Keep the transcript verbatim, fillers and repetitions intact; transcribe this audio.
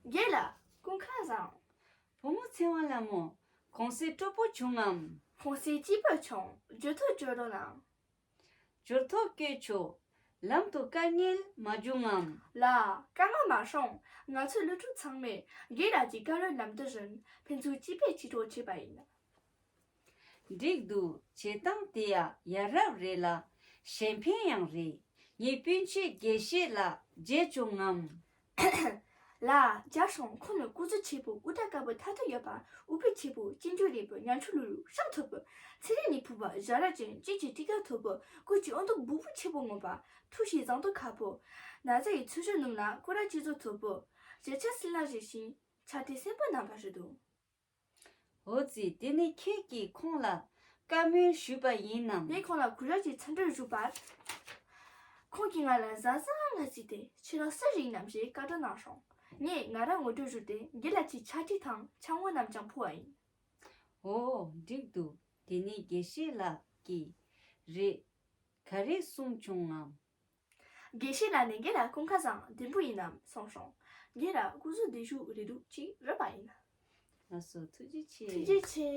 རྒན་ལགས་སྐུ་ཁམས་བཟང་། བུ་མོ་ཚེ་དབང་ལྷ་མོ། གུང་སེང་སྤྲོ་པོ་བྱུང་ངམ། གུང་སེང་སྐྱིད་པོ་བྱུང་། འགྱུར་ཐོག་བཅོས་རོགས་གནང་། འགྱུར་ཐོག་བསྐྱོད་ཆོག། ལམ་དུ་དཀའ་ངལ་མ་བྱུང་ངམ། ལགས་དཀའ་ངལ་མ་བྱུང་། ང་ཚོའི་སློབ་ཕྲུག་ཚང་མས་རྒན་ལགས་ཀྱི་བཀའ་སློབ་ལམ་སྟོན་བཞིན་ཕན་ཚུན་སྐྱིད་པའི་སྐྱིད་གྲོགས་བྱས་པ་ཡིན། འགྲིག་འདུག། བྱེད་སྟངས་དེ་ཡང་ཡ་རབས་རེད་ལ་གཞན་ཕན་ཡང་རེད། ངའི་སྤུན་མཆེད་དགེ་བཤེས་ལགས་མཇལ་བྱུང་ངམ། ལགས་མཇལ་བྱུང་། ཁོང་ནི་སྐུ་གཟུགས་ཆེན་པོ། དབུ་སྐྲ་དཀར་པོ་ཐལ་ཐལ་ཡོད་པ། དབུ་པའི་ཕྱེད་པོ་སྐྱིན་འགྲོས་རིང་པོ། ཉམ་ཆུང་ལུས་རུ་ཤ་མཐོ་པོ། ཚེ་རིང་ནི་ཕུར་པ་ཞྭ་ར་ཅན། སྐེ་ཆེ་ཊི་ཀ་མཐོ་པོ། སྐུ་གཅིག་ཨོ་འདུག་སྦུག་པོ་ཆེན་པོ་ངོ་མ། ཐུགས་གཤིས་བཟང་པོ་ཁ་པོ། ན་བཟའ་ཡི་ཚོས་གཞོང་སྣུམ་ལ་སྐོར་ར་སྤྱི་ཚོགས་མཐོ་པོ། ཞལ་ཆ་སྲིན་ལག་བཞེས་ཤིང་ཕྱག་དྲིལ་སེམས་པ་བསྣམས་པ་རེད་འདུག། འོ་ཙི། དེ་ནི་ཁྱེད་ཀྱིས་ཁོང་ལ་བཀའ་མོལ་ཞུས་པ་ཡིན་ནམ། ངས་ཁོང་ལ་གུ་ཡངས་ཀྱི་འཚམས་འདྲི་ཞུས་པར། ཁོང་གིས་ང་ལ་བཟའ་ཟ་ང་ཟིག་སྟེ་ཁྱེད་རང་སུ་ཞིག་ཡིན་ནམ་ཞེས་བཀའ་འདྲི་གནང་བྱུང་། ངས་ང་རང་ངོ་སྤྲོད་ཞུས་ཏེ་རྒན་ལགས་ཀྱི་ཕྱག་བྲིས་དང་ཕྱག་དངོས་རྣམས་ཀྱང་ཕུལ་བ་ཡིན། འོ། འགྲིག་འདུག། དེ་ནི་དགེ་བཤེས་ལགས་ཀྱིས་རེད། ག་རེ་གསུངས་བྱུང་ངམ། དགེ་བཤེས་ལགས་ནས་རྒན་ལགས་སྐུ་ཁམས་བཟང་། བདེ་པོ་ཡིན་ནམ་གསུངས་བྱུང་། རྒན་ལགས་སྐུ་གཟུགས་བདེ་ཤུགས་རེད་འདུག་ཅེས་རོལ་པ་ཡིན། ལགས་སོ། ཐུགས་རྗེ་ཆེ། ཐུགས་རྗེ་ཆེ།